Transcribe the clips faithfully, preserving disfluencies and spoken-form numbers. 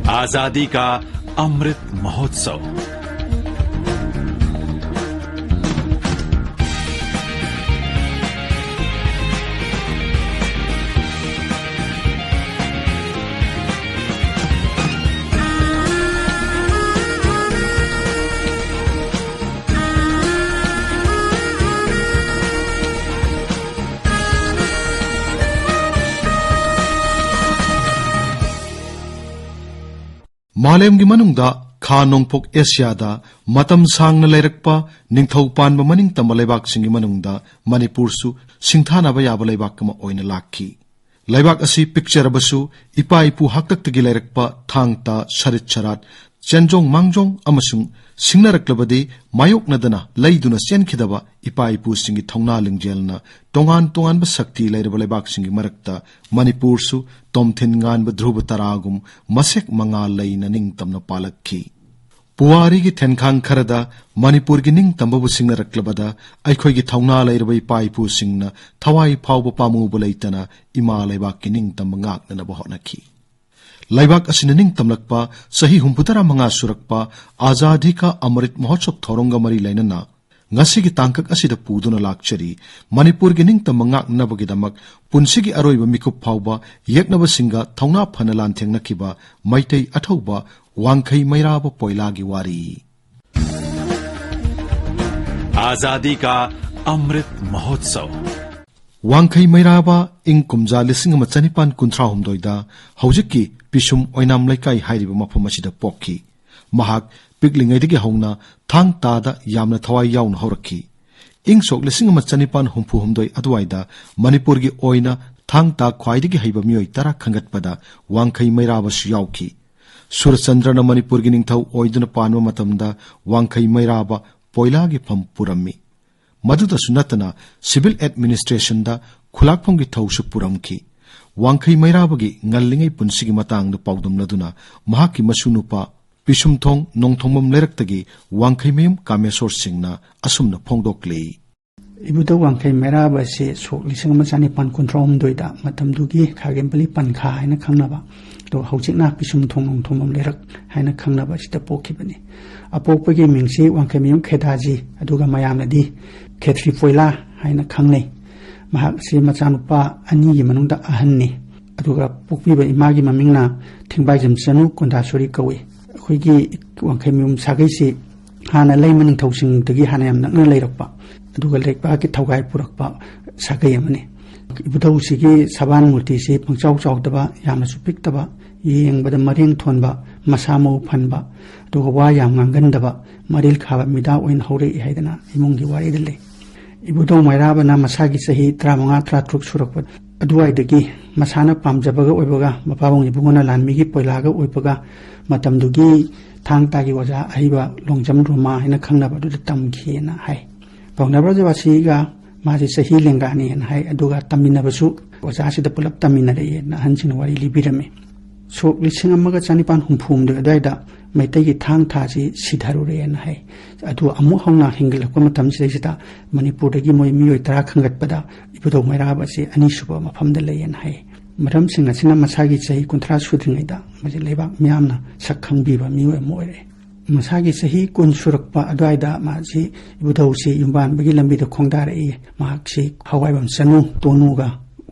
आजादी का अमृत महोत्सव। ꯃꯥꯂꯦꯝꯒꯤ ꯃꯅꯨꯡꯗ ꯈꯥ ꯅꯣꯡꯄꯣꯛ ꯑꯦꯁꯤꯌꯥꯗ ꯃꯇꯝ ꯁꯥꯡꯅ ꯂꯩꯔꯛꯄ ꯅꯤꯡꯊꯧ ꯄꯥꯟꯕ ꯃꯅꯤꯡ ꯇꯝꯕ ꯂꯩꯕꯥꯛꯁꯤꯡꯒꯤ ꯃꯅꯨꯡꯗ ꯃꯅꯤꯄꯨꯔꯁꯨ ꯁꯤꯡꯊꯥꯅꯕ ꯌꯥꯕ ꯂꯩꯕꯥꯛ ꯑꯃ ꯑꯣꯏꯅ ꯂꯥꯛꯈꯤ꯫ ꯂꯩꯕꯥꯛ ꯑꯁꯤ ꯄꯤꯛꯆꯔꯕꯁꯨ, ꯏꯄꯥ ꯏꯄꯨ ꯍꯥꯛꯇꯛꯇꯒꯤ ꯂꯩꯔꯛꯄ ꯊꯥꯡ ꯇꯥ, ꯁꯔꯤꯠ ꯁꯔꯥꯠ, ꯆꯦꯟꯖꯣꯡ ꯃꯥꯡꯖꯣꯡ ꯑꯃꯁꯨꯡ ꯁꯤꯡꯅꯔꯛꯂꯕꯗꯤ ꯃꯥꯌꯣꯛꯅꯗꯅ ꯂꯩꯗꯨꯅ ꯆꯦꯟꯈꯤꯗꯕ ꯏꯄꯥ ꯏꯄꯨꯁꯤꯡꯒꯤ ꯊꯧꯅꯥ ꯂꯤꯡꯖꯦꯜꯅ ꯇꯣꯉꯥꯟ ꯇꯣꯉꯥꯟꯕ ꯁꯛꯇꯤ ꯂꯩꯔꯕ ꯂꯩꯕꯥꯛꯁꯤꯡꯒꯤ ꯃꯔꯛꯇ ꯃꯅꯤꯄꯨꯔꯁꯨ ꯇꯣꯝꯊꯤꯟ ꯉꯥꯟꯕ ꯙ꯭ꯔꯨꯕ ꯇꯔꯥꯒꯨꯝ ꯃꯁꯦꯛ ꯃꯉꯥꯜ ꯂꯩꯅ ꯅꯤꯡꯇꯝꯅ ꯄꯥꯜꯂꯛꯈꯤ꯫ ꯄꯨꯋꯥꯔꯤꯒꯤ ꯊꯦꯟꯈꯥꯡ ꯈꯔꯗ ꯃꯅꯤꯄꯨꯔꯒꯤ ꯅꯤꯡꯇꯝꯕꯕꯨ ꯁꯤꯡꯅꯔꯛꯂꯕꯗ ꯑꯩꯈꯣꯏꯒꯤ ꯊꯧꯅꯥ ꯂꯩꯔꯕ ꯏꯄꯥ ꯏꯄꯨꯁꯤꯡꯅ ꯊꯋꯥꯏ ꯐꯥꯎꯕ ꯄꯥꯝꯃꯨꯕ ꯂꯩꯇꯅ ꯏꯃꯥ ꯂꯩꯕꯥꯛꯀꯤ ꯅꯤꯡꯇꯝꯕ ꯉꯥꯛꯅꯅꯕ ꯍꯣꯠꯅꯈꯤ꯫ ꯂꯩꯕꯥꯛ ꯑꯁꯤꯅ ꯅꯤꯡꯇꯝꯂꯛꯄ ꯆꯍꯤ ꯍꯨꯝꯐꯨꯇꯔꯥ ꯃꯉꯥ ꯁꯨꯔꯛꯄ ꯑꯥꯖꯥꯗꯤ ꯀꯥ ꯑꯃꯔꯤꯠ ꯃꯍꯣꯠꯁꯣꯕ ꯊꯧꯔꯝꯒ ꯃꯔꯤ ꯂꯩꯅꯅ ꯉꯁꯤꯒꯤ ꯇꯥꯡꯀꯛ ꯑꯁꯤꯗ ꯄꯨꯗꯨꯅ ꯂꯥꯛꯆꯔꯤ꯫ ꯃꯅꯤꯄꯨꯔꯒꯤ ꯅꯤꯡꯇꯝꯕ ꯉꯥꯛꯅꯅꯕꯒꯤꯗꯃꯛ ꯄꯨꯟꯁꯤꯒꯤ ꯑꯔꯣꯏꯕ ꯃꯤꯀꯨꯞ ꯐꯥꯎꯕ ꯌꯦꯛꯅꯕꯁꯤꯡꯒ ꯊꯧꯅꯥ ꯐꯅ ꯂꯥꯟꯊꯦꯡꯅꯈꯤꯕ ꯃꯩꯇꯩ ꯑꯊꯧꯕ ꯋꯥꯡꯈꯩ ꯃꯩꯔꯥꯕ ꯄꯣꯏꯂꯥꯒꯤ ꯋꯥꯔꯤ꯫ आजादी का अमृत महोत्सव। ꯋꯥꯡꯈꯩ ꯃꯩꯔꯥꯕ ꯏꯪ ꯀꯨꯝꯖꯥ ꯂꯤꯁꯤꯡ ꯑꯃ ꯆꯅꯤꯄꯥꯟ ꯀꯨꯟꯊ꯭ꯔꯥ ꯍꯨꯝꯗꯣꯏꯗ ꯍꯧꯖꯤꯛꯀꯤ ꯄꯤꯁꯨꯝ ꯑꯣꯏꯅꯥꯝ ꯂꯩꯀꯥꯏ ꯍꯥꯏꯔꯤꯕ ꯃꯐꯝ ꯑꯁꯤꯗ ꯄꯣꯛꯈꯤ꯫ ꯃꯍꯥꯛ ꯄꯤꯛꯂꯤꯉꯩꯗꯒꯤ ꯍꯧꯅ ꯊꯥꯡ ꯇꯥꯗ ꯌꯥꯝꯅ ꯊꯋꯥꯏ ꯌꯥꯎꯅ ꯍꯧꯔꯛꯈꯤ꯫ ꯏꯪ ꯁꯣꯛ ꯂꯤꯁꯤꯡ ꯑꯃ ꯆꯅꯤꯄꯥꯟ ꯍꯨꯝꯐꯨ ꯍꯨꯝꯗꯣꯏ ꯑꯗꯨꯋꯥꯏꯗ ꯃꯅꯤꯄꯨꯔꯒꯤ ꯑꯣꯏꯅ ꯊꯥꯡ ꯇꯥ ꯈ꯭ꯋꯥꯏꯗꯒꯤ ꯍꯩꯕ ꯃꯤꯑꯣꯏ ꯇꯔꯥ ꯈꯟꯒꯠꯄꯗ ꯋꯥꯡꯈꯩ ꯃꯩꯔꯥꯕꯁꯨ ꯌꯥꯎꯈꯤ꯫ ꯁꯨꯔꯆꯟꯗ꯭ꯔꯅ ꯃꯅꯤꯄꯨꯔꯒꯤ ꯅꯤꯡꯊꯧ ꯑꯣꯏꯗꯨꯅ ꯄꯥꯟꯕ ꯃꯇꯝꯗ ꯋꯥꯡꯈꯩ ꯃꯩꯔꯥꯕ ꯄꯣꯏꯂꯥꯒꯤ ꯐꯝ ꯄꯨꯔꯝꯃꯤ꯫ ꯃꯗꯨꯗꯁꯨ ꯅꯠꯇꯅ ꯁꯤꯚꯤꯜ ꯑꯦꯗꯃꯤꯅꯤꯁꯇ꯭ꯔꯦꯁꯟꯗ ꯈꯨꯂꯥꯛꯐꯝꯒꯤ ꯊꯧꯁꯨ ꯄꯨꯔꯝꯈꯤ꯫ ꯋꯥꯡꯈꯩ ꯃꯩꯔꯥꯕꯒꯤ ꯉꯜꯂꯤꯉꯩ ꯄꯨꯟꯁꯤꯒꯤ ꯃꯇꯥꯡꯗ ꯄꯥꯎꯗꯝꯅꯗꯨꯅ ꯃꯍꯥꯛꯀꯤ ꯃꯁꯨ ꯅꯨꯄꯥ ꯄꯤꯁꯨꯝꯊꯣꯡ ꯅꯣꯡꯊꯣꯡꯕꯝ ꯂꯩꯔꯛꯇꯒꯤ ꯋꯥꯡꯈꯩꯃꯌꯨꯝ ꯀꯥꯃꯦꯁꯣꯔ ꯁꯤꯡꯅ ꯑꯁꯨꯝꯅ ꯐꯣꯡꯗꯣꯛꯂꯤ꯫ ꯏꯕꯨꯙꯧ ꯋꯥꯡꯈꯩ ꯃꯩꯔꯥꯕ ꯑꯁꯤ ꯁꯣꯛ ꯂꯤꯁꯤꯡ ꯑꯃ ꯆꯅꯤꯄꯥꯟ ꯀꯨꯟꯊ꯭ꯔꯥ ꯍꯨꯝꯗꯣꯏꯗ ꯃꯇꯝꯗꯨꯒꯤ ꯈꯥꯒꯦꯝꯕꯂꯤ ꯄꯟꯈꯥ ꯍꯥꯏꯅ ꯈꯪꯅꯕ, ꯑꯗꯣ ꯍꯧꯖꯤꯛꯅ ꯄꯤꯁꯨꯝ ꯊꯣꯡ ꯅꯣꯡꯊꯣꯡꯕꯝ ꯂꯩꯔꯛ ꯍꯥꯏꯅ ꯈꯪꯅꯕ ꯑꯁꯤꯗ ꯄꯣꯛꯈꯤꯕꯅꯤ꯫ ꯑꯄꯣꯛꯄꯒꯤ ꯃꯤꯡꯁꯤ ꯋꯥꯡꯈꯩꯃꯌꯨꯝ ꯈꯦꯗꯥꯖꯤ, ꯑꯗꯨꯒ ꯃꯌꯥꯝꯅꯗꯤ ꯈꯦꯇ꯭ꯔꯤ ꯄꯣꯏꯂꯥ ꯍꯥꯏꯅ ꯈꯪꯅꯩ꯫ ꯃꯍꯥꯛ ꯑꯁꯤ ꯃꯆꯥꯅꯨꯄꯥ ꯑꯅꯤꯒꯤ ꯃꯅꯨꯡꯗ ꯑꯍꯟꯅꯤ꯫ ꯑꯗꯨꯒ ꯄꯣꯛꯄꯤꯕ ꯏꯃꯥꯒꯤ ꯃꯃꯤꯡꯅ ꯊꯤꯡꯕꯥꯏꯖꯝ ꯆꯅꯨ ꯀꯣꯟꯗꯥꯁꯣꯔꯤ ꯀꯧꯏ꯫ ꯑꯩꯈꯣꯏꯒꯤ ꯋꯥꯡꯈꯩꯃꯌꯨꯝ ꯁꯥꯒꯩꯁꯤ ꯍꯥꯟꯅ ꯂꯩꯃ ꯅꯤꯡꯊꯧꯁꯤꯡꯗꯒꯤ ꯍꯥꯟꯅ ꯌꯥꯝ ꯅꯛꯅ ꯂꯩꯔꯛꯄ, ꯑꯗꯨꯒ ꯂꯩꯕꯥꯛꯀꯤ ꯊꯧꯒꯥꯏ ꯄꯨꯔꯛꯄ ꯁꯥꯒꯩ ꯑꯃꯅꯤ꯫ ꯏꯕꯨꯙꯧꯁꯤꯒꯤ ꯁꯕꯥꯟ ꯃꯨꯔꯇꯤꯁꯤ ꯄꯪꯆꯥꯎ ꯆꯥꯎꯗꯕ, ꯌꯥꯝꯅꯁꯨ ꯄꯤꯛꯇꯕ, ꯌꯦꯡꯕꯗ ꯃꯔꯦꯡ ꯊꯣꯟꯕ, ꯃꯁꯥ ꯃꯎ ꯐꯟꯕ, ꯑꯗꯨꯒ ꯋꯥ ꯌꯥꯝ ꯉꯥꯡꯒꯟꯗꯕ, ꯃꯔꯤꯜ ꯈꯥꯕ ꯃꯤꯗꯥ ꯑꯣꯏꯅ ꯍꯧꯔꯛꯏ ꯍꯥꯏꯗꯅ ꯏꯃꯨꯡꯒꯤ ꯋꯥꯔꯤꯗ ꯂꯩ꯫ ꯏꯕꯨꯙꯧ ꯃꯩꯔꯥꯕꯅ ꯃꯁꯥꯒꯤ ꯆꯍꯤ ꯇꯔꯥꯃꯉꯥ ꯇꯔꯥꯇꯔꯨꯛ ꯁꯨꯔꯛꯄ ꯑꯗꯨꯋꯥꯏꯗꯒꯤ ꯃꯁꯥꯅ ꯄꯥꯝꯖꯕꯒ ꯑꯣꯏꯕꯒ, ꯃꯄꯥꯕꯨꯡ ꯏꯕꯨꯡꯉꯣꯅ ꯂꯥꯟꯃꯤꯒꯤ ꯄꯣꯏꯂꯥꯒ ꯑꯣꯏꯕꯒ, ꯃꯇꯝꯗꯨꯒꯤ ꯊꯥꯡ ꯇꯥꯒꯤ ꯑꯣꯖꯥ ꯑꯍꯩꯕ ꯂꯣꯡꯖꯝ ꯔꯣꯃꯥ ꯍꯥꯏꯅ ꯈꯪꯅꯕ ꯑꯗꯨꯗ ꯇꯝꯈꯤꯑꯅ ꯍꯥꯏ꯫ ꯄꯥꯎꯅꯥ ꯕ꯭ꯔꯖꯕꯥꯁꯤꯒ ꯃꯥꯁꯦ ꯆꯍꯤ ꯂꯦꯡꯒꯥꯅꯦꯅ ꯍꯥꯏ, ꯑꯗꯨꯒ ꯇꯝꯃꯤꯟꯅꯕꯁꯨ ꯑꯣꯖꯥꯁꯤꯗ ꯄꯨꯂꯞ ꯇꯝꯃꯤꯟꯅꯔꯛꯑꯦꯅ ꯑꯍꯟꯁꯤꯡꯅ ꯋꯥꯔꯤ ꯂꯤꯕꯤꯔꯝꯃꯤ꯫ ꯁꯣꯛ ꯂꯤꯁꯤꯡ ꯑꯃꯒ ꯆꯅꯤꯄꯥꯟ ꯍꯨꯝꯐꯨ ꯍꯨꯝꯗꯣꯏ ꯑꯗꯨꯋꯥꯏꯗ ꯃꯩꯇꯩꯒꯤ ꯊꯥꯡ ꯊꯥꯁꯤ ꯁꯤꯊꯔꯨꯔꯦꯅ ꯍꯥꯏ꯫ ꯑꯗꯨ ꯑꯃꯨꯛ ꯍꯧꯅ ꯍꯤꯡꯒꯠꯂꯛꯄ ꯃꯇꯝꯁꯤꯗꯩꯁꯤꯗ ꯃꯅꯤꯄꯨꯔꯗꯒꯤ ꯃꯣꯏ ꯃꯤꯑꯣꯏ ꯇꯔꯥ ꯈꯟꯒꯠꯄꯗ ꯏꯕꯨꯙꯧ ꯃꯩꯔꯥꯕ ꯑꯁꯤ ꯑꯅꯤꯁꯨꯕ ꯃꯐꯝꯗ ꯂꯩꯌꯦꯅ ꯍꯥꯏ꯫ ꯃꯔꯝꯁꯤꯡ ꯑꯁꯤꯅ ꯃꯁꯥꯒꯤ ꯆꯍꯤ ꯀꯨꯟꯊ꯭ꯔꯥ ꯁꯨꯗ꯭ꯔꯤꯉꯩꯗ ꯃꯁꯤ ꯂꯩꯕꯥꯛ ꯃꯤꯌꯥꯝꯅ ꯁꯛ ꯈꯪꯕꯤꯕ ꯃꯤꯑꯣꯏ ꯑꯃ ꯑꯣꯏꯔꯛꯑꯦ꯫ ꯃꯁꯥꯒꯤ ꯆꯍꯤ ꯀꯨꯟ ꯁꯨꯔꯛꯄ ꯑꯗꯨꯋꯥꯏꯗ ꯃꯥꯁꯤ ꯏꯕꯨꯙꯧꯁꯤ ꯌꯨꯝꯕꯥꯟꯕꯒꯤ ꯂꯝꯕꯤꯗ ꯈꯣꯡꯗꯥꯔꯛꯏ꯫ ꯃꯍꯥꯛꯁꯤ ꯍꯋꯥꯏꯕꯝ ꯆꯅꯨ ꯇꯣꯅꯨꯒ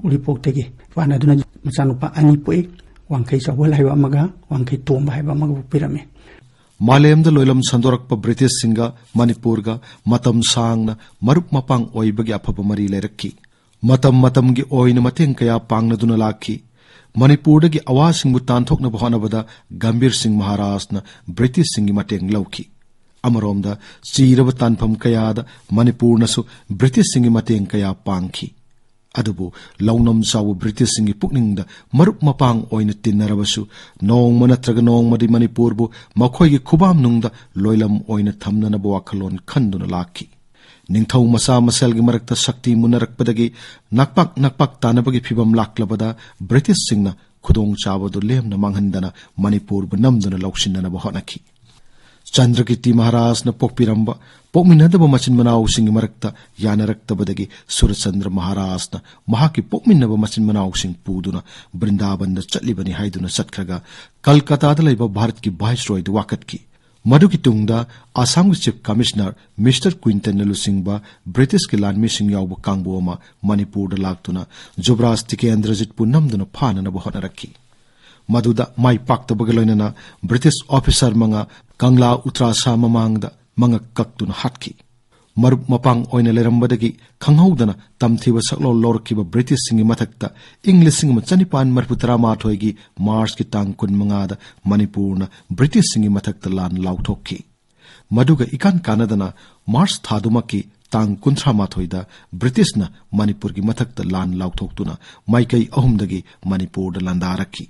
ꯎꯔꯤꯄꯣꯛꯇꯒꯤ ꯄꯥꯟꯅꯗꯨꯅ ꯃꯆꯥꯅꯨꯄꯥ ꯑꯅꯤ ꯄꯣꯛꯏ꯫ ꯋꯥꯡꯈꯩ ꯆꯥꯎꯕꯜ ꯍꯥꯏꯕ ꯑꯃꯒ ꯋꯥꯡꯈꯩ ꯇꯣꯝꯕ ꯍꯥꯏꯕ ꯑꯃꯒ ꯄꯣꯛꯄꯤꯔꯝꯃꯤ꯫ ꯃꯥꯂꯦꯝꯗ ꯂꯣꯏꯂꯝ ꯁꯟꯗꯣꯔꯛꯄ ꯕ꯭ꯔꯤꯇꯤꯁꯁꯤꯡꯒ ꯃꯅꯤꯄꯨꯔꯒ ꯃꯇꯝ ꯁꯥꯡꯅ ꯃꯔꯨꯞ ꯃꯄꯥꯡ ꯑꯣꯏꯕꯒꯤ ꯑꯐꯕ ꯃꯔꯤ ꯂꯩꯔꯛꯈꯤ꯫ ꯃꯇꯝ ꯃꯇꯝꯒꯤ ꯑꯣꯏꯅ ꯃꯇꯦꯡ ꯀꯌꯥ ꯄꯥꯡꯅꯗꯨꯅ ꯂꯥꯛꯈꯤ꯫ ꯃꯅꯤꯄꯨꯔꯗꯒꯤ ꯑꯋꯥꯁꯤꯡꯕꯨ ꯇꯥꯟꯊꯣꯛꯅꯕ ꯍꯣꯠꯅꯕꯗ ꯒꯝꯚꯤꯔ ꯁꯤꯡ ꯃꯍꯥꯔꯥꯖꯅ ꯕ꯭ꯔꯤꯇꯤꯁꯁꯤꯡꯒꯤ ꯃꯇꯦꯡ ꯂꯧꯈꯤ꯫ ꯑꯃꯔꯣꯝꯗ ꯆꯤꯔꯕ ꯇꯥꯟꯐꯝ ꯀꯌꯥꯗ ꯃꯅꯤꯄꯨꯔꯅꯁꯨ ꯕ꯭ꯔꯤꯇꯤꯁꯁꯤꯡꯒꯤ ꯃꯇꯦꯡ ꯀꯌꯥ ꯄꯥꯡꯈꯤ꯫ ꯑꯗꯨꯕꯨ ꯂꯧꯅꯝ ꯆꯥꯎꯕ ꯕ꯭ꯔꯤꯇꯤꯁꯁꯤꯡꯒꯤ ꯄꯨꯛꯅꯤꯡꯗ ꯃꯔꯨꯞ ꯃꯄꯥꯡ ꯑꯣꯏꯅ ꯇꯤꯟꯅꯔꯕꯁꯨ, ꯅꯣꯡꯃ ꯅꯠꯇ꯭ꯔꯒ ꯅꯣꯡꯃꯗꯤ ꯃꯅꯤꯄꯨꯔꯕꯨ ꯃꯈꯣꯏꯒꯤ ꯈꯨꯕꯥꯝꯅꯨꯡꯗ ꯂꯣꯏꯂꯝ ꯑꯣꯏꯅ ꯊꯝꯅꯅꯕ ꯋꯥꯈꯜꯂꯣꯟ ꯈꯟꯗꯨꯅ ꯂꯥꯛꯈꯤ꯫ ꯅꯤꯡꯊꯧ ꯃꯆꯥ ꯃꯁꯦꯜꯒꯤ ꯃꯔꯛꯇ ꯁꯛꯇꯤ ꯃꯨꯟꯅꯔꯛꯄꯗꯒꯤ ꯅꯛꯄꯥꯛ ꯅꯛꯄꯥꯛ ꯇꯥꯅꯕꯒꯤ ꯐꯤꯚꯝ ꯂꯥꯛꯂꯕꯗ ꯕ꯭ꯔꯤꯇꯤꯁꯁꯤꯡꯅ ꯈꯨꯗꯣꯡꯆꯥꯕꯗꯨ ꯂꯦꯝꯅ ꯃꯥꯡꯍꯟꯗꯅ ꯃꯅꯤꯄꯨꯔꯕꯨ ꯅꯝꯗꯨꯅ ꯂꯧꯁꯤꯟꯅꯅꯕ ꯍꯣꯠꯅꯈꯤ꯫ ꯆꯟꯗ꯭ꯔꯀꯤꯔꯇꯤ ꯃꯍꯥꯔꯥꯖꯅ ꯄꯣꯛꯄꯤꯔꯝꯕ ꯄꯣꯛꯃꯤꯟꯅꯗꯕ ꯃꯆꯤꯟ ꯃꯅꯥꯎꯁꯤꯡꯒꯤ ꯃꯔꯛꯇ ꯌꯥꯅꯔꯛꯇꯕꯗꯒꯤ ꯁꯨꯔꯆꯟꯗ꯭ꯔ ꯃꯍꯥꯔꯥꯖꯅ ꯃꯍꯥꯛꯀꯤ ꯄꯣꯛꯃꯤꯟꯅꯕ ꯃꯆꯤꯟ ꯃꯅꯥꯎꯁꯤꯡ ꯄꯨꯗꯨꯅ ꯕ꯭ꯔꯤꯟꯗꯥꯕꯟꯗ ꯆꯠꯂꯤꯕꯅꯤ ꯍꯥꯏꯗꯨꯅ ꯆꯠꯈ꯭ꯔꯒ ꯀꯜꯀꯇꯥꯗ ꯂꯩꯕ ꯚꯥꯔꯠꯀꯤ ꯚꯥꯏꯁꯔꯣꯏꯗ ꯋꯥꯀꯠꯈꯤ꯫ ꯃꯗꯨꯒꯤ ꯇꯨꯡꯗ ꯑꯁꯥꯝꯒꯤ ꯆꯤꯐ ꯀꯃꯤꯁꯅꯔ ꯃꯤꯁꯇꯔ ꯀ꯭ꯋꯤꯟꯇꯟꯅ ꯂꯨꯆꯤꯡꯕ ꯕ꯭ꯔꯤꯇꯤꯁꯀꯤ ꯂꯥꯟꯃꯤꯁꯤꯡ ꯌꯥꯎꯕ ꯀꯥꯡꯕꯨ ꯑꯃ ꯃꯅꯤꯄꯨꯔꯗ ꯂꯥꯛꯇꯨꯅ ꯖꯨꯕꯔꯥꯖ ꯇꯤꯀꯦꯟꯗ꯭ꯔꯖꯤꯠꯄꯨ ꯅꯝꯗꯨꯅ ꯐꯥꯅꯅꯕ ꯍꯣꯠꯅꯔꯛꯈꯤ꯫ ꯃꯗꯨꯗ ꯃꯥꯏ ꯄꯥꯛꯇꯕꯒ ꯂꯣꯏꯅꯅ ꯕ꯭ꯔꯤꯇꯤꯁ ꯑꯣꯐꯤꯁꯔ ꯃꯉꯥ ꯀꯪꯂꯥ ꯎꯇ꯭ꯔꯥꯁꯥ ꯃꯃꯥꯡꯗ ꯃꯉꯛ ꯀꯛꯇꯨꯅ ꯍꯥꯠꯈꯤ꯫ ꯃꯔꯨꯞ ꯃꯄꯥꯡ ꯑꯣꯏꯅ ꯂꯩꯔꯝꯕꯗꯒꯤ ꯈꯪꯍꯧꯗꯅ ꯇꯝꯊꯤꯕ ꯁꯛꯂꯣꯟ ꯂꯧꯔꯛꯈꯤꯕ ꯕ꯭ꯔꯤꯇꯤꯁꯁꯤꯡꯒꯤ ꯃꯊꯛꯇ ꯏꯪ ꯂꯤꯁꯤꯡ ꯑꯃ ꯆꯅꯤꯄꯥꯟ ꯃꯔꯤꯐꯨ ꯇꯔꯥꯃꯥꯊꯣꯏꯒꯤ ꯃꯥꯔꯆꯀꯤ ꯇꯥꯡ ꯀꯨꯟꯃꯉꯥꯗ ꯃꯅꯤꯄꯨꯔꯅ ꯕ꯭ꯔꯤꯇꯤꯁꯁꯤꯡꯒꯤ ꯃꯊꯛꯇ ꯂꯥꯟ ꯂꯥꯎꯊꯣꯛꯈꯤ꯫ ꯃꯗꯨꯒ ꯏꯀꯥꯟ ꯀꯥꯟꯅꯗꯅ ꯃꯥꯔꯆ ꯊꯥꯗꯨꯃꯛꯀꯤ ꯇꯥꯡ ꯀꯨꯟꯊ꯭ꯔꯥ ꯃꯥꯊꯣꯏꯗ ꯕ꯭ꯔꯤꯇꯤꯁꯅ ꯃꯅꯤꯄꯨꯔꯒꯤ ꯃꯊꯛꯇ ꯂꯥꯟ ꯂꯥꯎꯊꯣꯛꯇꯨꯅ ꯃꯥꯏꯀꯩ ꯑꯍꯨꯝꯗꯒꯤ ꯃꯅꯤꯄꯨꯔꯗ ꯂꯥꯟꯗꯥꯔꯛꯈꯤ꯫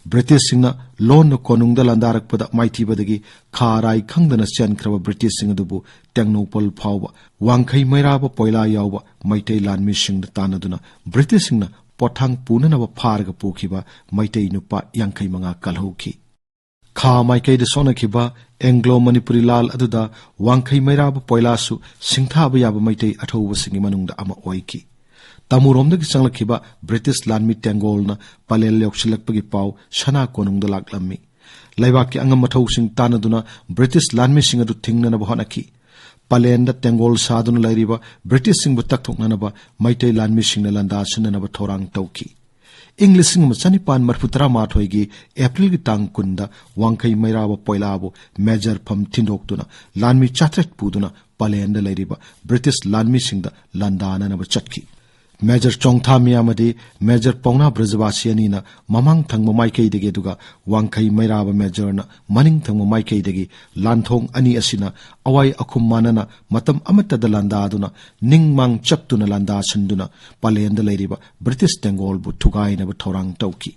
ꯕ꯭ꯔꯤꯇꯤꯁꯁꯤꯡꯅ ꯂꯣꯟꯅ ꯀꯣꯅꯨꯡꯗ ꯂꯥꯟꯗꯥꯔꯛꯄꯗ ꯃꯥꯏꯊꯤꯕꯗꯒꯤ ꯈꯥ ꯑꯔꯥꯏ ꯈꯪꯗꯅ ꯆꯦꯟꯈ꯭ꯔꯕ ꯕ꯭ꯔꯤꯇꯤꯁꯁꯤꯡ ꯑꯗꯨꯕꯨ ꯇꯦꯡꯅꯧꯄꯜ ꯐꯥꯎꯕ ꯋꯥꯡꯈꯩ ꯃꯩꯔꯥꯕ ꯄꯣꯏꯂꯥ ꯌꯥꯎꯕ ꯃꯩꯇꯩ ꯂꯥꯟꯃꯤꯁꯤꯡꯗ ꯇꯥꯟꯅꯗꯨꯅ ꯕ꯭ꯔꯤꯇꯤꯁꯁꯤꯡꯅ ꯄꯣꯠꯊꯥꯡ ꯄꯨꯅꯅꯕ ꯐꯥꯔꯒ ꯄꯨꯈꯤꯕ ꯃꯩꯇꯩ ꯅꯨꯄꯥ ꯌꯥꯡꯈꯩ ꯃꯉꯥ ꯀꯜꯍꯧꯈꯤ꯫ ꯈꯥ ꯃꯥꯏꯀꯩꯗ ꯁꯣꯛꯅꯈꯤꯕ ꯑꯦꯡꯒ꯭ꯂꯣ ꯃꯅꯤꯄꯨꯔꯤ ꯂꯥꯜ ꯑꯗꯨꯗ ꯋꯥꯡꯈꯩ ꯃꯩꯔꯥꯕ ꯄꯣꯏꯂꯥꯁꯨ ꯁꯤꯡꯊꯥꯕ ꯌꯥꯕ ꯃꯩꯇꯩ ꯑꯊꯧꯕꯁꯤꯡꯒꯤ ꯃꯅꯨꯡꯗ ꯑꯃ ꯑꯣꯏꯈꯤ꯫ ꯇꯃꯨꯔꯣꯝꯗꯒꯤ ꯆꯪꯂꯛꯈꯤꯕ ꯕ꯭ꯔꯤꯇꯤꯁ ꯂꯥꯟꯃꯤ ꯇꯦꯡꯒꯣꯜꯅ ꯄꯂꯦꯜ ꯌꯧꯁꯤꯜꯂꯛꯄꯒꯤ ꯄꯥꯎ ꯁꯅꯥ ꯀꯣꯅꯨꯡꯗ ꯂꯥꯛꯂꯝꯃꯤ꯫ ꯂꯩꯕꯥꯛꯀꯤ ꯑꯉꯝ ꯑꯊꯧꯁꯤꯡ ꯇꯥꯟꯅꯗꯨꯅ ꯕ꯭ꯔꯤꯇꯤꯁ ꯂꯥꯟꯃꯤꯁꯤꯡ ꯑꯗꯨ ꯊꯤꯡꯅꯅꯕ ꯍꯣꯠꯅꯈꯤ꯫ ꯄꯂꯦꯟꯗ ꯇꯦꯡꯒꯣꯜ ꯁꯥꯗꯨꯅ ꯂꯩꯔꯤꯕ ꯕ꯭ꯔꯤꯇꯤꯁꯁꯤꯡꯕꯨ ꯇꯛꯊꯣꯛꯅꯅꯕ ꯃꯩꯇꯩ ꯂꯥꯟꯃꯤꯁꯤꯡꯅ ꯂꯥꯟꯗꯥ ꯁꯤꯟꯅꯅꯕ ꯊꯧꯔꯥꯡ ꯇꯧꯈꯤ꯫ ꯏꯪ ꯂꯤꯁꯤꯡ ꯑꯃ ꯆꯅꯤꯄꯥꯟ ꯃꯔꯤꯐꯨ ꯇꯔꯥꯃꯥꯊꯣꯏꯒꯤ ꯑꯦꯄ꯭ꯔꯤꯜꯒꯤ ꯇꯥꯡ ꯀꯨꯟꯗ ꯋꯥꯡꯈꯩ ꯃꯩꯔꯥꯕ ꯄꯣꯏꯂꯥꯕꯨ ꯃꯦꯖꯔ ꯐꯝ ꯊꯤꯟꯗꯣꯛꯇꯨꯅ ꯂꯥꯟꯃꯤ ꯆꯥꯇ꯭ꯔꯦꯠ ꯄꯨꯗꯨꯅ ꯄꯂꯦꯟꯗ ꯂꯩꯔꯤꯕ ꯕ꯭ꯔꯤꯇꯤꯁ ꯂꯥꯟꯃꯤꯁꯤꯡꯗ ꯂꯥꯟꯗꯥꯅꯅꯕ ꯆꯠꯈꯤ꯫ ꯃꯦꯖꯔ ꯆꯣꯡꯊꯥꯃꯤ ꯑꯃꯗꯤ ꯃꯦꯖꯔ ꯄꯥꯎꯅꯥ ꯕ꯭ꯔꯖꯕꯥꯁꯤ ꯑꯅꯤꯅ ꯃꯃꯥꯡ ꯊꯪꯕ ꯃꯥꯏꯀꯩꯗꯒꯤ ꯑꯗꯨꯒ ꯋꯥꯡꯈꯩ ꯃꯩꯔꯥꯕ ꯃꯦꯖꯔꯅ ꯃꯅꯤꯡ ꯊꯪꯕ ꯃꯥꯏꯀꯩꯗꯒꯤ ꯂꯥꯟꯊꯣꯡ ꯑꯅꯤ ꯑꯁꯤꯅ ꯑꯋꯥꯏ ꯑꯈꯨꯝ ꯃꯥꯟꯅꯅ ꯃꯇꯝ ꯑꯃꯠꯇꯗ ꯂꯥꯟꯗꯥꯗꯨꯅ ꯅꯤꯡꯃꯥꯡ ꯆꯠꯇꯨꯅ ꯂꯥꯟꯗꯥꯁꯤꯟꯗꯨꯅ ꯄꯂꯦꯟꯗ ꯂꯩꯔꯤꯕ ꯕ꯭ꯔꯤꯇꯤꯁ ꯇꯦꯡꯒꯣꯜꯕꯨ ꯊꯨꯒꯥꯏꯅꯕ ꯊꯧꯔꯥꯡ ꯇꯧꯈꯤ꯫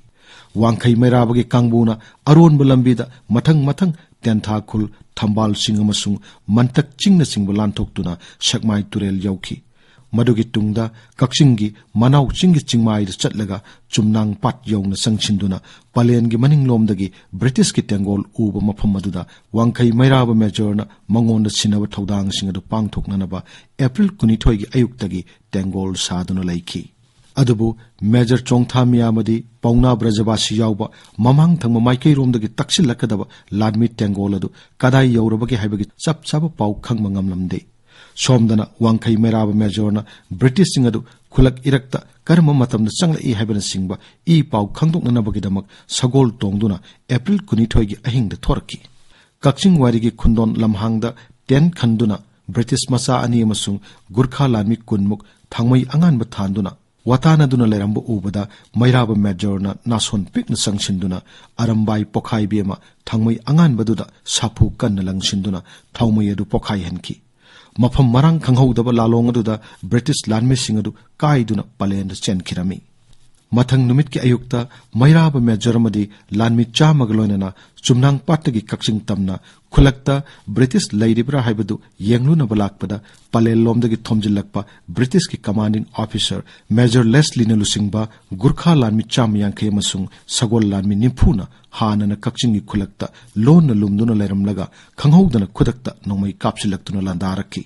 ꯋꯥꯡꯈꯩ ꯃꯩꯔꯥꯕꯒꯤ ꯀꯥꯡꯕꯨꯅ ꯑꯔꯣꯟꯕ ꯂꯝꯕꯤꯗ ꯃꯊꯪ ꯃꯊꯪ ꯇꯦꯟꯊꯥꯈꯨꯜ, ꯊꯝꯕꯥꯜ ꯆꯤꯡ ꯑꯃꯁꯨꯡ ꯃꯟꯇꯛ ꯆꯤꯡꯅꯆꯤꯡꯕ ꯂꯥꯟꯊꯣꯛꯇꯨꯅ ꯁꯦꯛꯃꯥꯏ ꯇꯨꯔꯦꯜ ꯌꯧꯈꯤ꯫ ꯃꯗꯨꯒꯤ ꯇꯨꯡꯗ ꯀꯛꯆꯤꯡꯒꯤ ꯃꯅꯥꯎ ꯆꯤꯡꯒꯤ ꯆꯤꯡꯃꯥꯏꯗ ꯆꯠꯂꯒ ꯆꯨꯝꯅꯥꯡ ꯄꯥꯠ ꯌꯧꯅ ꯆꯪꯁꯤꯟꯗꯨꯅ ꯄꯂꯦꯟꯒꯤ ꯃꯅꯤꯡꯂꯣꯝꯗꯒꯤ ꯕ꯭ꯔꯤꯇꯤꯁꯀꯤ ꯇꯦꯡꯒꯣꯜ ꯎꯕ ꯃꯐꯝ ꯑꯗꯨꯗ ꯋꯥꯡꯈꯩ ꯃꯩꯔꯥꯕ ꯃꯦꯖꯔꯅ ꯃꯉꯣꯟꯗ ꯁꯤꯟꯅꯕ ꯊꯧꯗꯥꯡꯁꯤꯡ ꯑꯗꯨ ꯄꯥꯡꯊꯣꯛꯅꯅꯕ ꯑꯦꯄ꯭ꯔꯤꯜ ꯀꯨꯟꯅꯤꯊꯣꯏꯒꯤ ꯑꯌꯨꯛꯇꯒꯤ ꯇꯦꯡꯒꯣꯜ ꯁꯥꯗꯨꯅ ꯂꯩꯈꯤ꯫ ꯑꯗꯨꯕꯨ ꯃꯦꯖꯔ ꯆꯣꯡꯊꯥꯃꯤ ꯑꯃꯗꯤ ꯄꯥꯎꯅꯥ ꯕ꯭ꯔꯖꯕꯥꯁꯤ ꯌꯥꯎꯕ ꯃꯃꯥꯡ ꯊꯪꯕ ꯃꯥꯏꯀꯩꯔꯣꯝꯗꯒꯤ ꯇꯛꯁꯤꯜꯂꯛꯀꯗꯕ ꯂꯥꯟꯃꯤ ꯇꯦꯡꯒꯣꯜ ꯑꯗꯨ ꯀꯗꯥꯏ ꯌꯧꯔꯕꯒꯦ ꯍꯥꯏꯕꯒꯤ ꯆꯞ ꯆꯥꯕ ꯄꯥꯎ ꯈꯪꯕ ꯉꯝꯂꯝꯗꯦ꯫ ꯁꯣꯝꯗꯅ ꯋꯥꯡꯈꯩ ꯃꯩꯔꯥꯕ ꯃꯦꯖꯣꯔꯅ ꯕ꯭ꯔꯤꯇꯤꯁꯁꯤꯡ ꯑꯗꯨ ꯈꯨꯜꯂꯛ ꯏꯔꯛꯇ ꯀꯔꯝꯕ ꯃꯇꯝꯗ ꯆꯪꯂꯛꯏ ꯍꯥꯏꯕꯅꯆꯤꯡꯕ ꯏ ꯄꯥꯎ ꯈꯪꯗꯣꯛꯅꯅꯕꯒꯤꯗꯃꯛ ꯁꯒꯣꯜ ꯇꯣꯡꯗꯨꯅ ꯑꯦꯄ꯭ꯔꯤꯜ ꯀꯨꯟꯅꯤꯊꯣꯏꯒꯤ ꯑꯍꯤꯡꯗ ꯊꯣꯔꯛꯈꯤ꯫ ꯀꯛꯆꯤꯡ ꯋꯥꯏꯔꯤꯒꯤ ꯈꯨꯟꯗꯣꯟ ꯂꯝꯍꯥꯡꯗ ꯇꯦꯟ ꯈꯟꯗꯨꯅ ꯕ꯭ꯔꯤꯇꯤꯁ ꯃꯆꯥ ꯑꯅꯤ ꯑꯃꯁꯨꯡ ꯒꯨꯔꯈꯥ ꯂꯥꯟꯃꯤ ꯀꯨꯟꯃꯨꯛ ꯊꯥꯡꯃꯩ ꯑꯉꯥꯟꯕ ꯊꯥꯟꯗꯨꯅ ꯋꯥꯇꯥꯅꯗꯨꯅ ꯂꯩꯔꯝꯕ ꯎꯕꯗ ꯃꯩꯔꯥꯕ ꯃꯦꯖꯣꯔꯅ ꯅꯥꯁꯣꯟ ꯄꯤꯛꯅ ꯆꯪꯁꯤꯟꯗꯨꯅ ꯑꯔꯝꯕꯥꯏ ꯄꯣꯈꯥꯏꯕꯤ ꯑꯃ ꯊꯥꯡꯃꯩ ꯑꯉꯥꯟꯕꯗꯨꯗ ꯁꯥꯐꯨ ꯀꯟꯅ ꯂꯪꯁꯤꯟꯗꯨꯅ ꯊꯥꯎꯃꯩ ꯑꯗꯨ ꯄꯣꯈꯥꯏꯍꯟꯈꯤ꯫ ꯃꯐꯝ ꯃꯔꯥꯡ ꯈꯪꯍꯧꯗꯕ ꯂꯥꯂꯣꯡ ꯑꯗꯨꯗ ꯕ꯭ꯔꯤꯇꯤꯁ ꯂꯥꯟꯃꯤꯁꯤꯡ ꯑꯗꯨ ꯀꯥꯏꯗꯨꯅ ꯄꯂꯦꯟꯗ ꯆꯦꯟꯈꯤꯔꯝꯃꯤ꯫ ꯃꯊꯪ ꯅꯨꯃꯤꯠꯀꯤ ꯑꯌꯨꯛꯇ ꯃꯩꯔꯥꯕ ꯃꯦꯖꯣꯔ ꯑꯃꯗꯤ ꯂꯥꯟꯃꯤ ꯆꯥꯝꯃꯒ ꯂꯣꯏꯅꯅ ꯆꯨꯝꯅꯥꯡ ꯄꯥꯠꯇꯒꯤ ꯀꯛꯆꯤꯡ ꯇꯝꯅ ꯈꯨꯜꯂꯛꯇ ꯕ꯭ꯔꯤꯇꯤꯁ ꯂꯩꯔꯤꯕ꯭ꯔꯥ ꯍꯥꯏꯕꯗꯨ ꯌꯦꯡꯂꯨꯅꯕ ꯂꯥꯛꯄꯗ ꯄꯂꯦꯜꯂꯣꯝꯗꯒꯤ ꯊꯣꯝꯖꯤꯜꯂꯛꯄ ꯕ꯭ꯔꯤꯇꯤꯁꯀꯤ ꯀꯃꯥꯟꯗꯤꯡ ꯑꯣꯐꯤꯁꯔ ꯃꯦꯖꯣꯔ ꯂꯦꯁꯂꯤꯅ ꯂꯨꯆꯤꯡꯕ ꯒꯨꯔꯈꯥ ꯂꯥꯟꯃꯤ ꯆꯥꯝꯃ ꯌꯥꯡꯈꯩ ꯑꯃꯁꯨꯡ ꯁꯒꯣꯜ ꯂꯥꯟꯃꯤ ꯅꯤꯐꯨꯅ ꯍꯥꯟꯅꯅ ꯀꯛꯆꯤꯡꯒꯤ ꯈꯨꯜꯂꯛꯇ ꯂꯣꯟꯅ ꯂꯨꯝꯗꯨꯅ ꯂꯩꯔꯝꯂꯒ ꯈꯪꯍꯧꯗꯅ ꯈꯨꯗꯛꯇ ꯅꯣꯡꯃꯩ ꯀꯥꯞꯁꯤꯜꯂꯛꯇꯨꯅ ꯂꯥꯟꯗꯥꯔꯛꯈꯤ꯫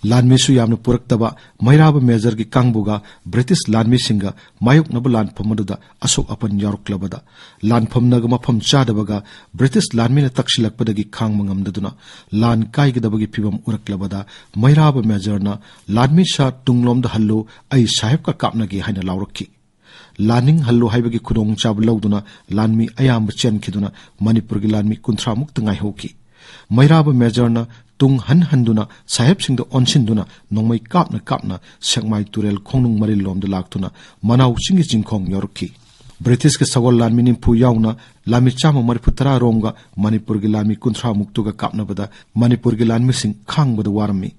ꯂꯥꯟꯃꯤꯁꯨ ꯌꯥꯝꯅ ꯄꯨꯔꯛꯇꯕ ꯃꯩꯔꯥꯕ ꯃꯦꯖꯔꯒꯤ ꯀꯥꯡꯕꯨꯒ ꯕ꯭ꯔꯤꯇꯤꯁ ꯂꯥꯟꯃꯤꯁꯤꯡꯒ ꯃꯥꯌꯣꯛꯅꯕ ꯂꯥꯟꯐꯝ ꯑꯗꯨꯗ ꯑꯁꯣꯛ ꯑꯄꯟ ꯌꯥꯎꯔꯛꯂꯕꯗ ꯂꯥꯟꯐꯝꯅꯒ ꯃꯐꯝ ꯆꯥꯗꯕꯒ ꯕ꯭ꯔꯤꯇꯤꯁ ꯂꯥꯟꯃꯤꯅ ꯇꯛꯁꯤꯜꯂꯛꯄꯗꯒꯤ ꯈꯥꯡꯕ ꯉꯝꯗꯗꯨꯅ ꯂꯥꯟ ꯀꯥꯏꯒꯗꯕꯒꯤ ꯐꯤꯚꯝ ꯎꯔꯛꯂꯕꯗ ꯃꯩꯔꯥꯕ ꯃꯦꯖꯔꯅ "ꯂꯥꯟꯃꯤ ꯁꯥ ꯇꯨꯡꯂꯣꯝꯗ ꯍꯜꯂꯨ, ꯑꯩ ꯁꯥꯍꯦꯕꯀ ꯀꯥꯞꯅꯒꯦ" ꯍꯥꯏꯅ ꯂꯥꯎꯔꯛꯈꯤ꯫ ꯂꯥꯟꯅꯤꯡ ꯍꯜꯂꯨ ꯍꯥꯏꯕꯒꯤ ꯈꯨꯗꯣꯡꯆꯥꯕ ꯂꯧꯗꯨꯅ ꯂꯥꯟꯃꯤ ꯑꯌꯥꯝꯕ ꯆꯦꯟꯈꯤꯗꯨꯅ ꯃꯅꯤꯄꯨꯔꯒꯤ ꯂꯥꯟꯃꯤ ꯀꯨꯟꯊ꯭ꯔꯥ ꯃꯨꯛꯇ ꯉꯥꯏꯍꯧꯈꯤ꯫ ꯃꯩꯔꯥꯕ ꯃꯦꯖꯔꯅ ꯇꯨꯡ ꯍꯟ ꯍꯟꯗꯨꯅ ꯁꯥꯍꯦꯕꯁꯤꯡꯗ ꯑꯣꯟꯁꯤꯟꯗꯨꯅ ꯅꯣꯡꯃꯩ ꯀꯥꯞꯅ ꯀꯥꯞꯅ ꯁꯦꯛꯃꯥꯏ ꯇꯨꯔꯦꯜ ꯈꯣꯡꯅꯨꯡ ꯃꯔꯤꯜꯂꯣꯝꯗ ꯂꯥꯛꯇꯨꯅ ꯃꯅꯥꯎ ꯆꯤꯡꯒꯤ ꯆꯤꯡꯈꯣꯡ ꯌꯧꯔꯛꯈꯤ꯫ ꯕ꯭ꯔꯤꯇꯤꯁꯀꯤ ꯁꯒꯣꯜ ꯂꯥꯟꯃꯤ ꯅꯤꯐꯨ ꯌꯥꯎꯅ ꯂꯥꯟꯃꯤ ꯆꯥꯝꯃ ꯃꯔꯤꯐꯨ ꯇꯔꯥ ꯔꯣꯝꯒ ꯃꯅꯤꯄꯨꯔꯒꯤ ꯂꯥꯟꯃꯤ ꯀꯨꯟꯊ꯭ꯔꯥ ꯃꯨꯛꯇꯨꯒ ꯀꯥꯞꯅꯕꯗ ꯃꯅꯤꯄꯨꯔꯒꯤ ꯂꯥꯟꯃꯤꯁꯤꯡ ꯈꯥꯡꯕꯗ ꯋꯥꯔꯝꯃꯤ꯫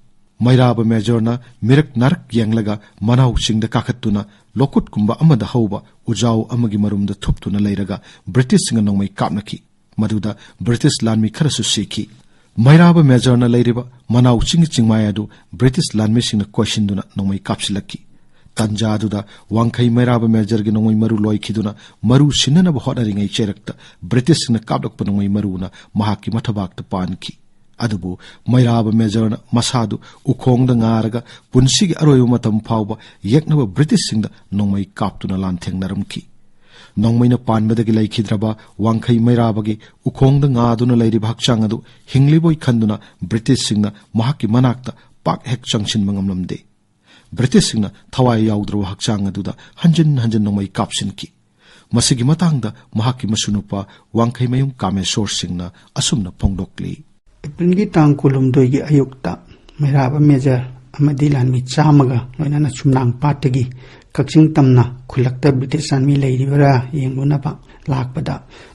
ꯃꯩꯔꯥꯕ ꯃꯦꯖꯔꯅ ꯃꯤꯔꯛ ꯅꯥꯔꯛ ꯌꯦꯡꯂꯒ ꯃꯅꯥꯎ ꯆꯤꯡꯗ ꯀꯥꯈꯠꯇꯨꯅ ꯂꯣꯀꯨꯠꯀꯨꯝꯕ ꯑꯃꯗ ꯍꯧꯕ ꯎꯖꯥꯎ ꯑꯃꯒꯤ ꯃꯔꯨꯝꯗ ꯊꯨꯞꯇꯨꯅ ꯂꯩꯔꯒ ꯕ꯭ꯔꯤꯇꯤꯁꯁꯤꯡꯒ ꯅꯣꯡꯃꯩ ꯀꯥꯞꯅꯈꯤ꯫ ꯃꯗꯨꯗ ꯕ꯭ꯔꯤꯇꯤꯁ ꯂꯥꯟꯃꯤ ꯈꯔꯁꯨ ꯁꯤꯈꯤ꯫ ꯃꯩꯔꯥꯕ ꯃꯦꯖꯔꯅ ꯂꯩꯔꯤꯕ ꯃꯅꯥꯎ ꯆꯤꯡꯒꯤ ꯆꯤꯡꯃꯥꯏ ꯑꯗꯨ ꯕ꯭ꯔꯤꯇꯤꯁ ꯂꯥꯟꯃꯤꯁꯤꯡꯅ ꯀꯣꯏꯁꯤꯟꯗꯨꯅ ꯅꯣꯡꯃꯩ ꯀꯥꯞꯁꯤꯜꯂꯛꯈꯤ꯫ ꯇꯟꯖꯥ ꯑꯗꯨꯗ ꯋꯥꯡꯈꯩ ꯃꯩꯔꯥꯕ ꯃꯦꯖꯔꯒꯤ ꯅꯣꯡꯃꯩ ꯃꯔꯨ ꯂꯣꯏꯈꯤꯗꯨꯅ ꯃꯔꯨ ꯁꯤꯟꯅꯅꯕ ꯍꯣꯠꯅꯔꯤꯉꯩ ꯆꯩꯔꯛꯇ ꯕ꯭ꯔꯤꯇꯤꯁꯁꯤꯡꯅ ꯀꯥꯞꯂꯛꯄ ꯅꯣꯡꯃꯩ ꯃꯔꯨꯅ ꯃꯍꯥꯛꯀꯤ ꯃꯊꯕꯥꯛꯇ ꯄꯥꯟꯈꯤ꯫ ꯑꯗꯨꯕꯨ ꯃꯩꯔꯥꯕ ꯃꯦꯖꯔꯅ ꯃꯁꯥꯗꯨ ꯎꯈꯣꯡꯗ ꯉꯥꯔꯒ ꯄꯨꯟꯁꯤꯒꯤ ꯑꯔꯣꯏꯕ ꯃꯇꯝ ꯐꯥꯎꯕ ꯌꯦꯛꯅꯕ ꯕ꯭ꯔꯤꯇꯤꯁꯁꯤꯡꯗ ꯅꯣꯡꯃꯩ ꯀꯥꯞꯇꯨꯅ ꯂꯥꯟꯊꯦꯡꯅꯔꯝꯈꯤ꯫ ꯅꯣꯡꯃꯩꯅ ꯄꯥꯟꯕꯗꯒꯤ ꯂꯩꯈꯤꯗ꯭ꯔꯕ ꯋꯥꯡꯈꯩ ꯃꯩꯔꯥꯕꯒꯤ ꯎꯈꯣꯡꯗ ꯉꯥꯗꯨꯅ ꯂꯩꯔꯤꯕ ꯍꯛꯆꯥꯡ ꯑꯗꯨ ꯍꯤꯡꯂꯤꯕꯣꯏ ꯈꯟꯗꯨꯅ ꯕ꯭ꯔꯤꯇꯤꯁꯁꯤꯡꯅ ꯃꯍꯥꯛꯀꯤ ꯃꯅꯥꯛꯇ ꯄꯥꯛ ꯍꯦꯛ ꯆꯪꯁꯤꯟꯕ ꯉꯝꯂꯝꯗꯦ꯫ ꯕ꯭ꯔꯤꯇꯤꯁꯁꯤꯡꯅ ꯊꯋꯥꯏ ꯌꯥꯎꯗ꯭ꯔꯕ ꯍꯛꯆꯥꯡ ꯑꯗꯨꯗ ꯍꯟꯖꯤꯟ ꯍꯟꯖꯤꯟ ꯅꯣꯡꯃꯩ ꯀꯥꯞꯁꯤꯟꯈꯤ꯫ ꯃꯁꯤꯒꯤ ꯃꯇꯥꯡꯗ ꯃꯍꯥꯛꯀꯤ ꯃꯁꯨꯅꯨꯄꯥ ꯋꯥꯡꯈꯩꯃꯌꯨꯝ ꯀꯥꯃꯦꯁꯣꯔ ꯁꯤꯡꯅ ꯑꯁꯨꯝꯅ ꯐꯣꯡꯗꯣꯛꯂꯤ꯫ ꯑꯦꯄ꯭ꯔꯤꯜꯒꯤ ꯇꯥꯡ ꯀꯨꯟꯍꯨꯝꯗꯣꯏꯒꯤ ꯑꯌꯨꯛꯇ ꯃꯩꯔꯥꯕ ꯃꯦꯖꯔ ꯑꯃꯗꯤ ꯂꯥꯟꯃꯤ ꯆꯥꯝꯃꯒ ꯂꯣꯏꯅꯅ ꯆꯨꯝꯅꯥꯡ ꯄꯥꯠꯇꯒꯤ ꯀꯛꯆꯤꯡ ꯇꯝꯅ ꯈꯨꯜꯂꯛꯇ ꯕ꯭ꯔꯤꯇꯤꯁ ꯂꯥꯟꯃꯤ ꯂꯩꯔꯤꯕ꯭ꯔꯥ ꯌꯦꯡꯂꯨꯅꯕ ꯂꯥꯛꯄꯗ,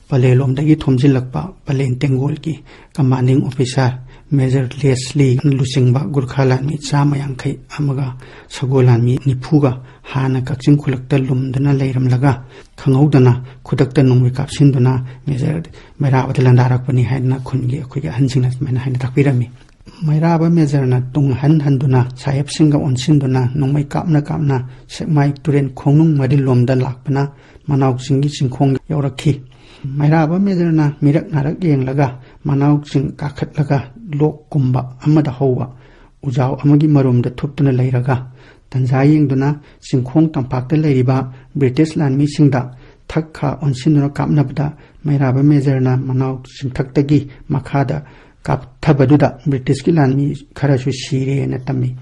ꯄꯂꯦꯜꯂꯣꯝꯗꯒꯤ ꯊꯣꯝꯖꯤꯜꯂꯛꯄ ꯄꯂꯦꯟ ꯇꯦꯡꯒꯣꯜꯒꯤ ꯀꯃꯥꯟꯗꯤꯡ ꯑꯣꯐꯤꯁꯥꯔ ꯃꯦꯖꯔ ꯂꯦꯁꯂꯤ ꯂꯨꯆꯤꯡꯕ ꯒꯨꯔꯈꯥ ꯂꯥꯟꯃꯤ ꯆꯥꯝꯃ ꯌꯥꯡꯈꯩ ꯑꯃꯒ ꯁꯒꯣꯜ ꯂꯥꯟꯃꯤ ꯅꯤꯐꯨꯒ ꯍꯥꯟꯅ ꯀꯛꯆꯤꯡ ꯈꯨꯜꯂꯛꯇ ꯂꯨꯝꯗꯨꯅ ꯂꯩꯔꯝꯂꯒ, ꯈꯪꯍꯧꯗꯅ ꯈꯨꯗꯛꯇ ꯅꯣꯡꯃꯩ ꯀꯥꯞꯁꯤꯟꯗꯨꯅ ꯃꯦꯖꯔ ꯃꯩꯔꯥꯕꯗ ꯂꯥꯟꯗꯥꯔꯛꯄꯅꯤ ꯍꯥꯏꯗꯅ ꯈꯨꯟꯒꯤ ꯑꯩꯈꯣꯏꯒꯤ ꯑꯍꯟꯁꯤꯡꯅ ꯁꯨꯃꯥꯏꯅ ꯍꯥꯏꯅ ꯇꯥꯛꯄꯤꯔꯝꯃꯤ꯫ ꯃꯩꯔꯥꯕ ꯃꯦꯖꯔꯅ ꯇꯨꯡ ꯍꯟ ꯍꯟꯗꯨꯅ ꯁꯥꯍꯦꯕꯁꯤꯡꯒ ꯑꯣꯟꯁꯤꯟꯗꯨꯅ ꯅꯣꯡꯃꯩ ꯀꯥꯞꯅ ꯀꯥꯞꯅ ꯁꯦꯛꯃꯥꯏ ꯇꯨꯔꯦꯟ ꯈꯣꯡꯅꯨꯡ ꯃꯔꯤꯜꯂꯣꯝꯗ ꯂꯥꯛꯄꯅ ꯃꯅꯥꯎ ꯆꯤꯡꯒꯤ ꯆꯤꯡꯈꯣꯡ ꯌꯧꯔꯛꯈꯤ꯫ ꯃꯩꯔꯥꯕ ꯃꯦꯖꯔꯅ ꯃꯤꯔꯛ ꯅꯥꯔꯛ ꯌꯦꯡꯂꯒ ꯃꯅꯥꯎ ꯆꯤꯡ ꯀꯥꯈꯠꯂꯒ ꯂꯣꯛ ꯀꯨꯝꯕ ꯑꯃꯗ ꯍꯧꯕ ꯎꯖꯥꯎ ꯑꯃꯒꯤ ꯃꯔꯨꯝꯗ ꯊꯨꯞꯇꯨꯅ ꯂꯩꯔꯒ, ꯇꯟꯖꯥ ꯌꯦꯡꯗꯨꯅ ꯆꯤꯡꯈꯣꯡ ꯇꯝꯄꯥꯛꯇ ꯂꯩꯔꯤꯕ ꯕ꯭ꯔꯤꯇꯤꯁ ꯂꯥꯟꯃꯤꯁꯤꯡꯗ ꯊꯛ ꯈꯥ ꯑꯣꯟꯁꯤꯟꯗꯨꯅ ꯀꯥꯞꯅꯕꯗ, ꯃꯩꯔꯥꯕ ꯃꯦꯖꯔꯅ ꯃꯅꯥꯎ ꯆꯤꯡꯊꯛꯇꯒꯤ ꯃꯈꯥꯗ ꯀꯥꯞꯊꯕꯗꯨꯗ ꯕ꯭ꯔꯤꯇꯤꯁꯀꯤ ꯂꯥꯟꯃꯤ ꯈꯔꯁꯨ ꯁꯤꯔꯦꯅ ꯇꯝꯃꯤ꯫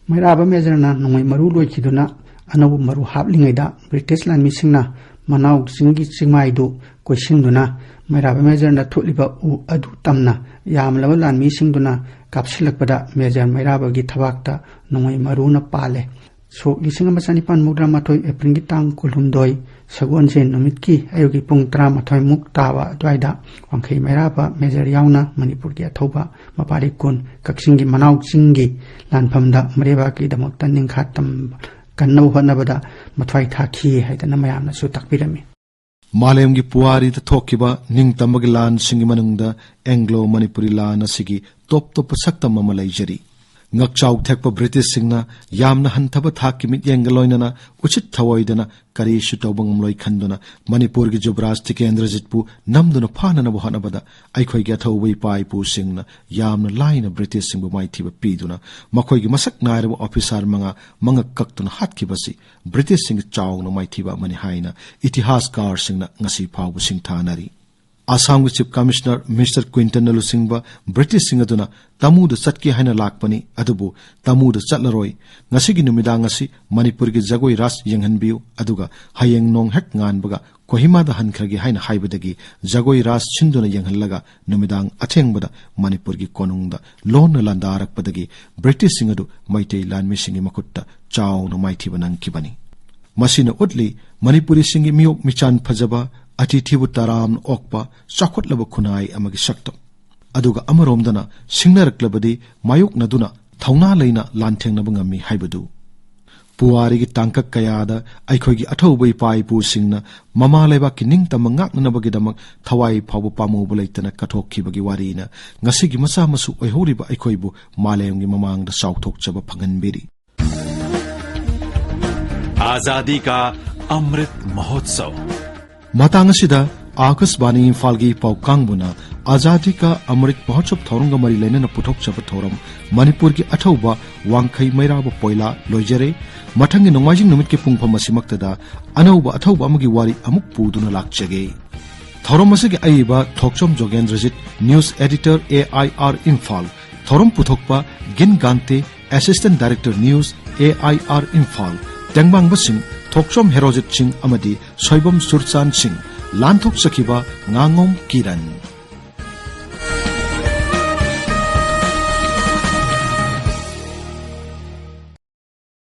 ꯃꯩꯔꯥꯕ ꯃꯦꯖꯔꯅ ꯅꯣꯡꯃꯩ ꯃꯔꯨ ꯂꯣꯏꯈꯤꯗꯨꯅ ꯑꯅꯧꯕ ꯃꯔꯨ ꯍꯥꯞꯂꯤꯉꯩꯗ, ꯕ꯭ꯔꯤꯇꯤꯁ ꯂꯥꯟꯃꯤꯁꯤꯡꯅ ꯃꯅꯥꯎ ꯆꯤꯡꯒꯤ ꯆꯤꯡꯃꯥꯏꯗꯨ ꯀꯣꯏꯁꯤꯟꯗꯨꯅ ꯃꯩꯔꯥꯕ ꯃꯦꯖꯔꯅ ꯊꯣꯛꯂꯤꯕ ꯎ ꯑꯗꯨ ꯇꯝꯅ ꯌꯥꯝꯂꯕ ꯂꯥꯟꯃꯤꯁꯤꯡꯗꯨꯅ ꯀꯥꯞꯁꯤꯜꯂꯛꯄꯗ, ꯃꯦꯖꯔ ꯃꯩꯔꯥꯕꯒꯤ ꯊꯕꯥꯛꯇ ꯅꯣꯡꯃꯩ ꯃꯔꯨꯅ ꯄꯥꯜꯂꯦ꯫ ꯁꯣꯛ ꯂꯤꯁꯤꯡ ꯑꯃ ꯆꯅꯤꯄꯥꯟ ꯃꯧꯗ꯭ꯔꯥ ꯃꯥꯊꯣꯏ ꯑꯦꯄ꯭ꯔꯤꯜꯒꯤ ꯇꯥꯡ ꯀꯨꯟꯍꯨꯝꯗꯣꯏ ꯁꯒꯣꯜꯁꯦꯟ ꯅꯨꯃꯤꯠꯀꯤ ꯑꯌꯨꯛꯀꯤ ꯄꯨꯡ ꯇꯔꯥꯃꯥꯊꯣꯏ ꯃꯨꯛ ꯇꯥꯕ ꯑꯗꯨꯋꯥꯏꯗ ꯋꯥꯡꯈꯩ ꯃꯩꯔꯥꯕ ꯃꯦꯖꯔ ꯌꯥꯎꯅ ꯃꯅꯤꯄꯨꯔꯒꯤ ꯑꯊꯧꯕ ꯃꯄꯥꯔꯤ ꯀꯨꯟ ꯀꯛꯆꯤꯡꯒꯤ ꯃꯅꯥꯎ ꯆꯤꯡꯒꯤ ꯂꯥꯟꯐꯝꯗ ꯃꯔꯩꯕꯥꯛꯀꯤꯗꯃꯛꯇ ꯅꯤꯡꯈꯥ ꯇꯝ ꯀꯟꯅꯕ ꯍꯣꯠꯅꯕꯗ ꯃꯊ꯭ꯋꯥꯏ ꯊꯥꯈꯤ ꯍꯥꯏꯗꯅ ꯃꯌꯥꯝꯅꯁꯨ ꯇꯥꯛꯄꯤꯔꯝꯃꯤ꯫ ꯃꯥꯂꯦꯝꯒꯤ ꯄꯨꯋꯥꯔꯤꯗ ꯊꯣꯛꯈꯤꯕ ꯅꯤꯡꯇꯝꯕꯒꯤ ꯂꯥꯟꯁꯤꯡꯒꯤ ꯃꯅꯨꯡꯗ ꯑꯦꯡꯒ꯭ꯂꯣ ꯃꯅꯤꯄꯨꯔꯤ ꯂꯥꯟ ꯑꯁꯤꯒꯤ ꯇꯣꯞ ꯇꯣꯞꯄ ꯁꯛꯇꯝ ꯑꯃ ꯂꯩꯖꯔꯤ꯫ ꯉꯛꯆꯥꯎ ꯊꯦꯛꯄ ꯕ꯭ꯔꯤꯇꯤꯁꯁꯤꯡꯅ ꯌꯥꯝꯅ ꯍꯟꯊꯕ ꯊꯥꯛꯀꯤ ꯃꯤꯠꯌꯦꯡꯒ ꯂꯣꯏꯅꯅ ꯎꯆꯤꯠ ꯊꯑꯣꯏꯗꯅ ꯀꯔꯤꯁꯨ ꯇꯧꯕ ꯉꯝꯂꯣꯏ ꯈꯟꯗꯨꯅ ꯃꯅꯤꯄꯨꯔꯒꯤ ꯖꯨꯕꯔꯥꯖ ꯇꯤꯀꯦꯟꯗ꯭ꯔꯖꯤꯠꯄꯨ ꯅꯝꯗꯨꯅ ꯐꯥꯅꯅꯕ ꯍꯣꯠꯅꯕꯗ ꯑꯩꯈꯣꯏꯒꯤ ꯑꯊꯧꯕ ꯏꯄꯥ ꯏꯄꯨꯁꯤꯡꯅ ꯌꯥꯝꯅ ꯂꯥꯏꯅ ꯕ꯭ꯔꯤꯇꯤꯁꯁꯤꯡꯕꯨ ꯃꯥꯏꯊꯤꯕ ꯄꯤꯗꯨꯅ ꯃꯈꯣꯏꯒꯤ ꯃꯁꯛ ꯅꯥꯏꯔꯕ ꯑꯣꯐꯤꯁꯥꯔ ꯃꯉꯥ ꯃꯉꯛ ꯀꯛꯇꯨꯅ ꯍꯥꯠꯈꯤꯕꯁꯤ ꯕ꯭ꯔꯤꯇꯤꯁꯁꯤꯡꯒꯤ ꯆꯥꯎꯅ ꯃꯥꯏꯊꯤꯕ ꯑꯃꯅꯤ ꯍꯥꯏꯅ ꯏꯇꯤꯍꯥꯁꯀꯥꯔꯁꯤꯡꯅ ꯉꯁꯤ ꯐꯥꯎꯕ ꯁꯤꯡꯊꯥꯅꯔꯤ꯫ ꯑꯁꯥꯝꯒꯤ ꯆꯤꯐ ꯀꯃꯤꯁꯅꯔ ꯃꯤꯁꯇꯔ ꯀ꯭ꯋꯤꯟꯇꯟꯅ ꯂꯨꯆꯤꯡꯕ ꯕ꯭ꯔꯤꯇꯤꯁꯁꯤꯡ ꯑꯗꯨꯅ ꯇꯥꯃꯨꯗ ꯆꯠꯀꯦ ꯍꯥꯏꯅ ꯂꯥꯛꯄꯅꯤ, ꯑꯗꯨꯕꯨ ꯇꯥꯃꯨꯗ ꯆꯠꯂꯔꯣꯏ꯫ ꯉꯁꯤꯒꯤ ꯅꯨꯃꯤꯗꯥꯡ ꯑꯁꯤ ꯃꯅꯤꯄꯨꯔꯒꯤ ꯖꯒꯣꯏ ꯔꯥꯁ ꯌꯦꯡꯍꯟꯕꯤꯌꯨ, ꯑꯗꯨꯒ ꯍꯌꯦꯡ ꯅꯣꯡ ꯍꯦꯛ ꯉꯥꯟꯕꯒ ꯀꯣꯍꯤꯃꯥꯗ ꯍꯟꯈ꯭ꯔꯒꯦ ꯍꯥꯏꯅ ꯍꯥꯏꯕꯗꯒꯤ ꯖꯒꯣꯏ ꯔꯥꯁ ꯁꯤꯟꯗꯨꯅ ꯌꯦꯡꯍꯜꯂꯒ ꯅꯨꯃꯤꯗꯥꯡ ꯑꯊꯦꯡꯕꯗ ꯃꯅꯤꯄꯨꯔꯒꯤ ꯀꯣꯅꯨꯡꯗ ꯂꯣꯟꯅ ꯂꯥꯟꯗꯥꯔꯛꯄꯗꯒꯤ ꯕ꯭ꯔꯤꯇꯤꯁꯁꯤꯡ ꯑꯗꯨ ꯃꯩꯇꯩ ꯂꯥꯟꯃꯤꯁꯤꯡꯒꯤ ꯃꯈꯨꯠꯇ ꯆꯥꯎꯅ ꯃꯥꯏꯊꯤꯕ ꯅꯪꯈꯤꯕꯅꯤ꯫ ꯃꯁꯤꯅ ꯎꯠꯂꯤ ꯃꯅꯤꯄꯨꯔꯤꯁꯤꯡꯒꯤ ꯃꯤꯑꯣꯛ ꯃꯤꯆꯥꯟ ꯐꯖꯕ, ꯑꯇꯤꯊꯤꯕꯨ ꯇꯔꯥꯝꯅ ꯑꯣꯛꯄ ꯆꯥꯎꯈꯠꯂꯕ ꯈꯨꯟꯅꯥꯏ ꯑꯃꯒꯤ ꯁꯛꯇꯝ꯫ ꯑꯗꯨꯒ ꯑꯃꯔꯣꯝꯗꯅ ꯁꯤꯡꯅꯔꯛꯂꯕꯗꯤ ꯃꯥꯌꯣꯛꯅꯗꯨꯅ ꯊꯧꯅꯥ ꯂꯩꯅ ꯂꯥꯟꯊꯦꯡꯅꯕ ꯉꯝꯃꯤ ꯍꯥꯏꯕꯗꯨ꯫ ꯄꯨꯋꯥꯔꯤꯒꯤ ꯇꯥꯡꯀꯛ ꯀꯌꯥꯗ ꯑꯩꯈꯣꯏꯒꯤ ꯑꯊꯧꯕ ꯏꯄꯥ ꯏꯄꯨꯁꯤꯡꯅ ꯃꯃꯥ ꯂꯩꯕꯥꯛꯀꯤ ꯅꯤꯡꯇꯝꯕ ꯉꯥꯛꯅꯅꯕꯒꯤꯗꯃꯛ ꯊꯋꯥꯏ ꯐꯥꯎꯕ ꯄꯥꯝꯃꯨꯕ ꯂꯩꯇꯅ ꯀꯠꯊꯣꯛꯈꯤꯕꯒꯤ ꯋꯥꯔꯤꯅ ꯉꯁꯤꯒꯤ ꯃꯆꯥ ꯃꯁꯨ ꯑꯣꯏꯍꯧꯔꯤꯕ ꯑꯩꯈꯣꯏꯕꯨ ꯃꯥꯂꯦꯝꯒꯤ ꯃꯃꯥꯡꯗ ꯆꯥꯎꯊꯣꯛꯆꯕ ꯐꯪꯍꯟꯕꯤꯔꯤ꯫ आजादी का अमृत महोत्सव। ꯃꯇꯥꯡ ꯑꯁꯤꯗ ꯑꯥꯀꯥꯁꯕꯥꯅꯤ ꯏꯝꯐꯥꯜꯒꯤ ꯄꯥꯎ ꯀꯥꯡꯕꯨꯅ ꯑꯖꯥꯗꯤ ꯀꯥ ꯑꯃ꯭ꯔꯤꯠ ꯃꯍꯣꯠꯁꯕ ꯊꯧꯔꯝꯒ ꯃꯔꯤ ꯂꯩꯅꯅ ꯄꯨꯊꯣꯛꯆꯕ ꯊꯧꯔꯝ ꯃꯅꯤꯄꯨꯔꯒꯤ ꯑꯊꯧꯕ ꯋꯥꯡꯈꯩ ꯃꯩꯔꯥꯕ ꯄꯣꯏꯂꯥ ꯂꯣꯏꯖꯔꯦ꯫ ꯃꯊꯪꯒꯤ ꯅꯣꯡꯃꯥꯏꯖꯤꯡ ꯅꯨꯃꯤꯠꯀꯤ ꯄꯨꯡꯐꯝ ꯑꯁꯤꯃꯛꯇꯗ ꯑꯅꯧꯕ ꯑꯊꯧꯕ ꯑꯃꯒꯤ ꯋꯥꯔꯤ ꯑꯃꯨꯛ ꯄꯨꯗꯨꯅ ꯂꯥꯛꯆꯒꯦ꯫ ꯊꯧꯔꯝ ꯑꯁꯤꯒꯤ ꯑꯏꯕ Thokchom Jogendrajit, news editor A I R Imphal. ꯊꯧꯔꯝ ꯄꯨꯊꯣꯛꯄ Gin Gangte, assistant director news A I R Imphal. ꯇꯦꯡꯕꯥꯡꯕꯁꯤꯡ ꯊꯣꯛꯆꯣꯝ ꯍꯦꯔꯣꯖꯤꯠ ꯁꯤꯡ ꯑꯃꯗꯤ ꯁꯣꯏꯕꯝ ꯁꯨꯔꯆꯥꯟ ꯁꯤꯡ꯫ ꯂꯥꯟꯊꯣꯛꯆꯈꯤꯕ ꯉꯥꯉꯣꯝ ꯀꯤꯔꯟ꯫